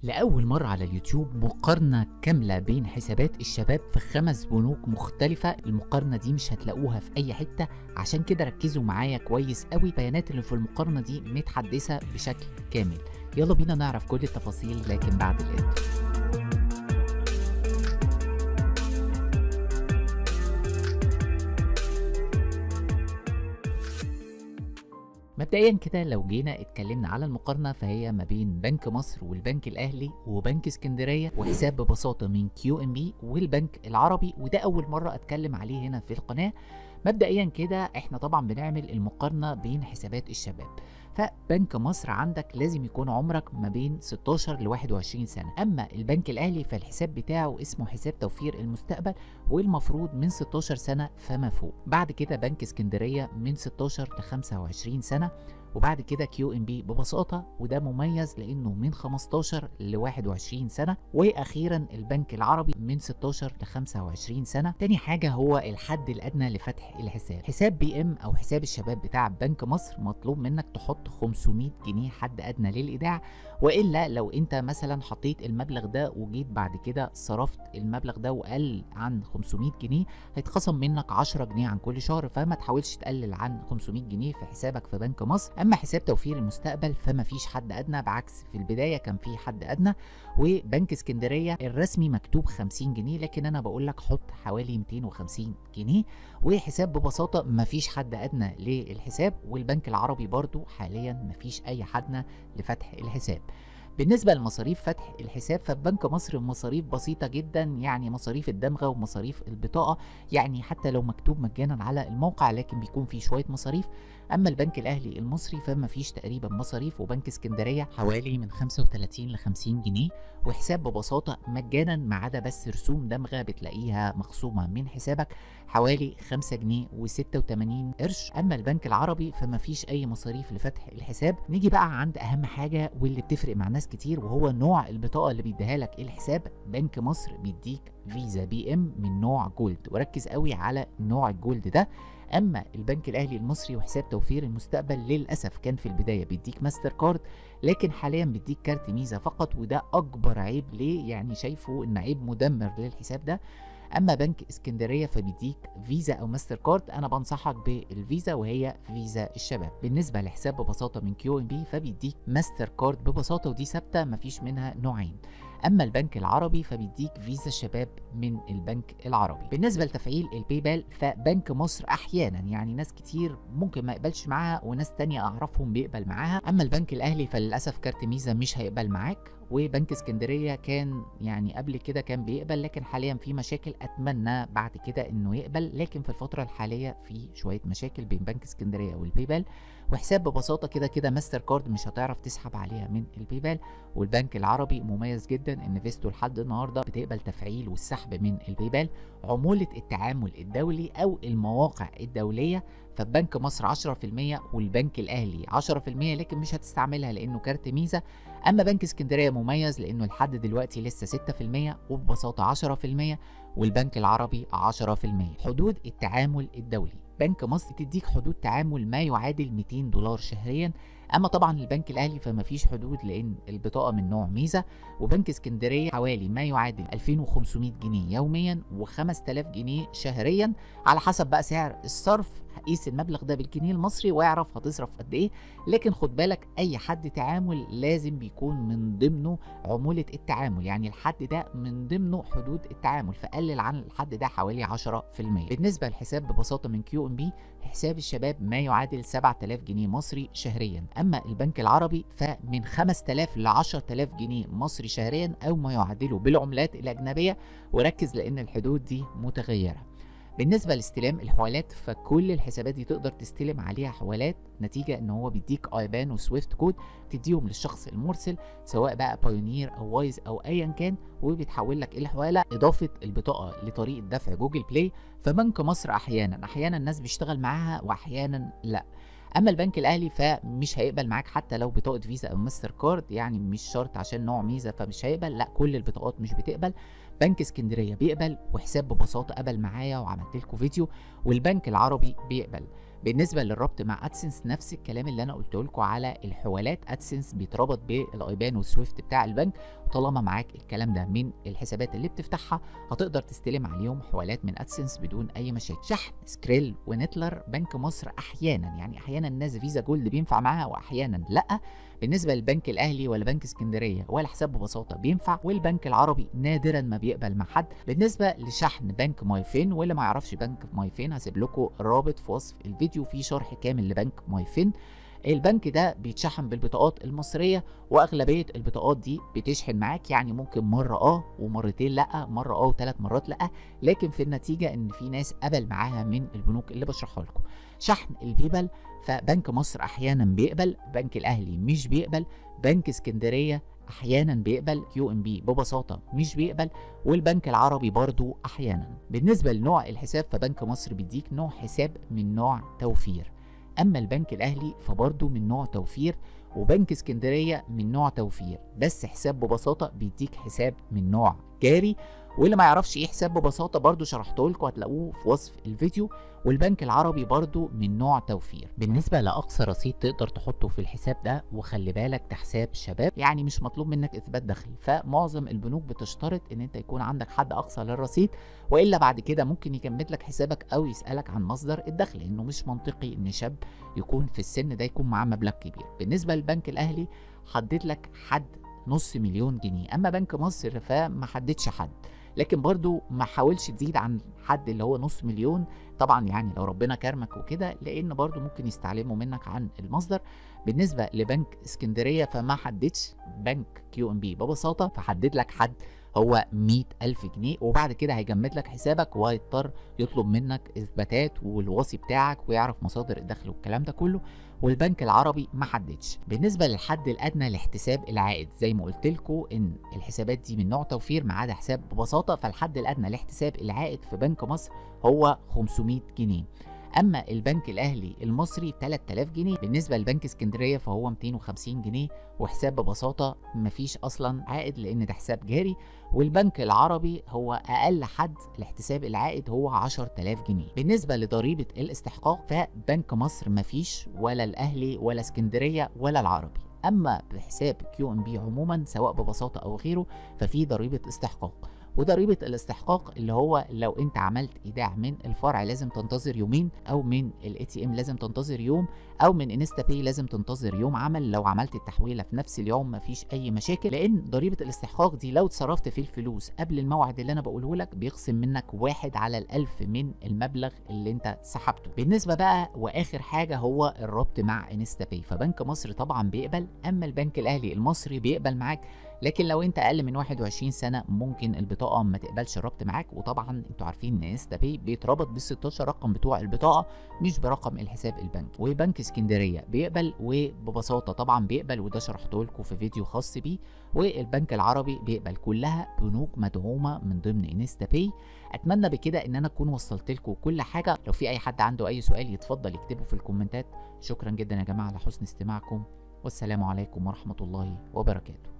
لأول مرة على اليوتيوب مقارنة كاملة بين حسابات الشباب في 5 بنوك مختلفة. المقارنة دي مش هتلاقوها في أي حتة، عشان كده ركزوا معايا كويس قوي. البيانات اللي في المقارنة دي متحدثة بشكل كامل. يلا بينا نعرف كل التفاصيل لكن بعد ال intro. مبدئيا كده لو جينا اتكلمنا على المقارنة فهي ما بين بنك مصر والبنك الأهلي وبنك اسكندرية وحساب ببساطة من QNB والبنك العربي، وده أول مرة أتكلم عليه هنا في القناة. مبدئيا كده احنا طبعا بنعمل المقارنة بين حسابات الشباب، فبنك مصر عندك لازم يكون عمرك ما بين 16 ل 21 سنة. أما البنك الأهلي فالحساب بتاعه اسمه حساب توفير المستقبل والمفروض من 16 سنة فما فوق. بعد كده بنك اسكندرية من 16 ل 25 سنة، وبعد كده QNB ببساطة وده مميز لأنه من 15 ل 21 سنة، وأخيرا البنك العربي من 16 ل 25 سنة. تاني حاجة هو الحد الأدنى لفتح الحساب. حساب PM أو حساب الشباب بتاع بنك مصر مطلوب منك تحط 500 جنيه حد أدنى للإيداع، وإلا لو أنت مثلا حطيت المبلغ ده وجيت بعد كده صرفت المبلغ ده وقل عن 500 جنيه هيتخصم منك 10 جنيه عن كل شهر، فما تحاولش تقلل عن 500 جنيه في حسابك في بنك مصر. اما حساب توفير المستقبل فما فيش حد ادنى، بعكس في البداية كان في حد ادنى. وبنك اسكندرية الرسمي مكتوب 50 جنيه، لكن انا بقول لك حط حوالي 250 جنيه. وحساب ببساطة ما فيش حد ادنى للحساب، والبنك العربي برضو حاليا ما فيش اي حد ادنى لفتح الحساب. بالنسبة لمصاريف فتح الحساب فبنك مصر مصاريف بسيطة جدا، يعني مصاريف الدمغة ومصاريف البطاقة، يعني حتى لو مكتوب مجانا على الموقع لكن بيكون في شوية مصاريف. أما البنك الأهلي المصري فما فيش تقريبا مصاريف، وبنك اسكندرية حوالي من 35 ل 50 جنيه، وحساب ببساطة مجانا ما عدا بس رسوم دمغة بتلاقيها مخصومة من حسابك حوالي 5 جنيه و86 قرش. أما البنك العربي فما فيش أي مصاريف لفتح الحساب. نيجي بقى عند أهم حاجة واللي بتفرق مع ناس كتير، وهو نوع البطاقة اللي بيديها لك الحساب. بنك مصر بيديك فيزا PM من نوع Gold، وركز قوي على نوع ال Gold ده. اما البنك الاهلي المصري وحساب توفير المستقبل للاسف كان في البداية بيديك ماستر كارد، لكن حاليا بيديك كارت ميزة فقط، وده اكبر عيب ليه، يعني شايفه ان عيب مدمر للحساب ده. اما بنك اسكندرية فبيديك فيزا او ماستر كارد، انا بنصحك بالفيزا وهي فيزا الشباب. بالنسبة لحساب ببساطة من QNB فبيديك ماستر كارد ببساطة، ودي ثابتة مفيش منها نوعين. اما البنك العربي فبيديك فيزا شباب من البنك العربي. بالنسبة لتفعيل ال PayPal فبنك مصر احيانا يعني ناس كتير ممكن ما يقبلش معاها، وناس تانية اعرفهم بيقبل معاها. اما البنك الاهلي فللاسف كارت ميزة مش هيقبل معاك، وبنك اسكندرية كان يعني قبل كده كان بيقبل، لكن حاليا في مشاكل، اتمنى بعد كده انه يقبل، لكن في الفترة الحالية في شوية مشاكل بين بنك اسكندرية وال PayPal. وحساب ببساطة كده كده ماستر كارد مش هتعرف تسحب عليها من ال PayPal. والبنك العربي مميز جدا ان فيستو لحد النهارده بتقبل تفعيل والسحب من ال PayPal. عمولة التعامل الدولي او المواقع الدولية فبنك مصر 10% والبنك الاهلي 10%، لكن مش هتستعملها لانه كارت ميزة. اما بنك اسكندرية مميز لانه لحد دلوقتي لسه 6% وببساطة 10%، والبنك العربي 10%. حدود التعامل الدولي، بنك مصر تديك حدود تعامل ما يعادل $200 شهريا. اما طبعا البنك الاهلي فما فيش حدود لان البطاقة من نوع ميزة. وبنك اسكندرية حوالي ما يعادل 2500 جنيه يوميا و5000 جنيه شهريا، على حسب بقى سعر الصرف. قيس المبلغ ده بالجنيه المصري واعرف هتصرف قد ايه. لكن خد بالك اي حد تعامل لازم بيكون من ضمنه عمولة التعامل، يعني الحد ده من ضمنه حدود التعامل، فقلل عن الحد ده حوالي 10%. بالنسبة للحساب ببساطة من QNB حساب الشباب ما يعادل 7000 جنيه مصري شهريا. اما البنك العربي فمن 5000 ل 10000 جنيه مصري شهريا او ما يعادله بالعملات الاجنبية، وركز لان الحدود دي متغيرة. بالنسبة لاستلام الحوالات فكل الحسابات دي تقدر تستلم عليها حوالات، نتيجة ان هو بيديك IBAN و SWIFT code تديهم للشخص المرسل سواء بقى Payoneer او Wise او ايا كان، وبيتحول لك الحواله. اضافه البطاقة لطريقه دفع Google Play فبنك مصر احيانا الناس بيشتغل معاها واحيانا لا. اما البنك الاهلي فمش هيقبل معاك حتى لو بطاقة فيزا او ماستر كارد، يعني مش شرط عشان نوع ميزة فمش هيقبل، لا كل البطاقات مش بتقبل. بنك اسكندرية بيقبل، وحساب ببساطة قبل معايا وعملت لكم فيديو، والبنك العربي بيقبل. بالنسبة للربط مع AdSense نفس الكلام اللي انا قلته لكم على الحوالات، AdSense بيتربط بال IBAN وال SWIFT بتاع البنك، وطالما معاك الكلام ده من الحسابات اللي بتفتحها هتقدر تستلم عليهم حوالات من AdSense بدون اي مشاكل. شحن Skrill و Neteller، بنك مصر احيانا، يعني احيانا الناس Visa Gold بينفع معاها واحيانا لا. بالنسبة للبنك الاهلي ولا بنك اسكندرية ولا حساب ببساطة بينفع، والبنك العربي نادرا ما بيقبل مع حد. بالنسبة لشحن بنك MyFin، واللي ما يعرفش بنك MyFin هسيب لكم رابط في وصف الفيديو فيه شرح كامل لبنك MyFin. البنك ده بيتشحن بالبطاقات المصرية، واغلبيه البطاقات دي بتشحن معاك، يعني ممكن مرة ومرتين لا، مرة وثلاث مرات لا، لكن في النتيجة ان في ناس قبل معاها من البنوك اللي بشرحها لكم. شحن ال PayPal، فبنك مصر احيانا بيقبل، بنك الاهلي مش بيقبل، بنك اسكندرية احيانا بيقبل، QNB ببساطة مش بيقبل، والبنك العربي برضو احيانا. بالنسبة لنوع الحساب فبنك مصر بيديك نوع حساب من نوع توفير، اما البنك الاهلي فبرضه من نوع توفير، وبنك اسكندرية من نوع توفير، بس حساب ببساطة بيديك حساب من نوع جاري. واللي ما يعرفش ايه حساب ببساطة برضو شرحته لكم، هتلاقوه في وصف الفيديو. والبنك العربي برضو من نوع توفير. بالنسبة لاقصى رصيد تقدر تحطه في الحساب ده، وخلي بالك ده حساب شباب، يعني مش مطلوب منك اثبات دخل، فمعظم البنوك بتشترط ان انت يكون عندك حد اقصى للرصيد، والا بعد كده ممكن يجمد لك حسابك او يسالك عن مصدر الدخل، لانه مش منطقي ان شاب يكون في السن ده يكون معاه مبلغ كبير. بالنسبة للبنك الاهلي حدد لك حد 500,000 جنيه، اما بنك مصر فما حددش حد، لكن برضو ما حاولش تزيد عن حد اللي هو 500,000، طبعا يعني لو ربنا كرمك وكده، لان برضو ممكن يستعلموا منك عن المصدر. بالنسبة لبنك اسكندرية فما حددش، بنك QNB ببساطة فحدد لك حد هو 100,000 جنيه، وبعد كده هيجمد لك حسابك وهيضطر يطلب منك اثباتات والوصي بتاعك ويعرف مصادر الدخل والكلام ده كله. والبنك العربي ما حددش. بالنسبة للحد الادنى لاحتساب العائد، زي ما قلت لكم ان الحسابات دي من نوع توفير ما عدا حساب ببساطة، فالحد الادنى لاحتساب العائد في بنك مصر هو 500 جنيه، اما البنك الاهلي المصري 3000 جنيه. بالنسبة لبنك اسكندرية فهو 250 جنيه، وحساب ببساطة مفيش اصلا عائد لان ده حساب جاري. والبنك العربي هو اقل حد لاحتساب العائد هو 10000 جنيه. بالنسبة لضريبه الاستحقاق فبنك مصر مفيش، ولا الاهلي ولا اسكندرية ولا العربي. اما بحساب QNB عموما سواء ببساطة او غيره ففي ضريبة استحقاق، وضريبة الاستحقاق اللي هو لو انت عملت ايداع من الفرع لازم تنتظر يومين، او من ال ATM لازم تنتظر يوم، او من InstaPay لازم تنتظر يوم عمل. لو عملت التحويله في نفس اليوم مفيش اي مشاكل، لان ضريبة الاستحقاق دي لو اتصرفت في الفلوس قبل الموعد اللي انا بقوله لك بيخصم منك 1 على 1000 من المبلغ اللي انت سحبته. بالنسبة بقى واخر حاجة هو الربط مع InstaPay، فبنك مصر طبعا بيقبل، اما البنك الاهلي المصري بيقبل معاك، لكن لو انت اقل من 21 سنة ممكن البطاقة ما تقبلش الربط معاك. وطبعا انتوا عارفين ان InstaPay بيتربط بال 16 رقم بتوع البطاقة مش برقم الحساب البنكي. وبنك اسكندرية بيقبل، وببساطة طبعا بيقبل، وده شرحته لكم في فيديو خاص بيه. والبنك العربي بيقبل، كلها بنوك مدعومة من ضمن InstaPay. اتمنى بكده ان انا اكون وصلت لكم كل حاجة. لو في اي حد عنده اي سؤال يتفضل يكتبه في الكومنتات. شكرا جدا يا جماعة على حسن استماعكم، والسلام عليكم ورحمة الله وبركاته.